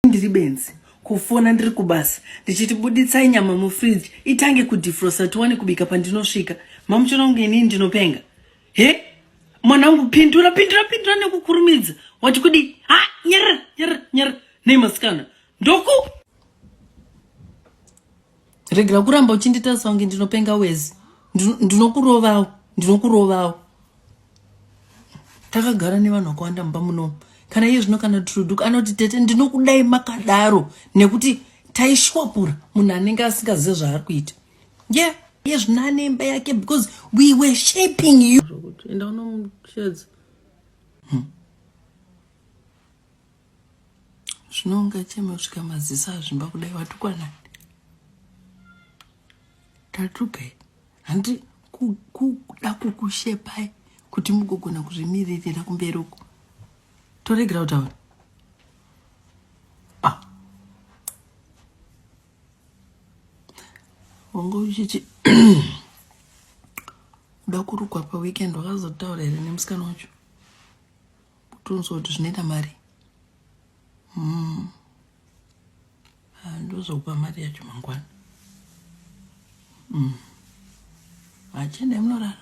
Ndiri benzi kufona ndiri kubasa ndichiti buditsai nyama mufridge itange kudefrosta tiwane kubika pandinosvika. Mamuchiona kunge inini ndinopenga. He? Mwana wangu pindura pindura pindura nekukurumidza. Wati kudii? Ha, nyarara nyarara nyarara. Nei masikana? Ndoku regera kuramba uchinditarisa kunge ndinopenga wezi. Ndinokurovawo, ndinokurovawo. Takagara nevanhu vakawanda mumba munomu. Kana iye zvino kana Truduku anoti tete ndinokudai makadaro nekuti taishwapura munhu anenge asingazive zvaari kuita. Yeah, iye zvino ane imba yake because we were shaping you. Enda unomushedza. Zvino ungachema kusvika maziso azvimba kudai watukwa nani? Tatuka handi kuda kukushepai kuti mugogona kuzvimiririra kumberi uko. Toregera kutaura. Ah. Wanga uchiti kuda kurukwa paweekend wakazotaura here nemusikana wacho? Kutonzwa kuti zvinoita mari. Ah, ndozokupa mari yacho mangwana. Achiendai munorara.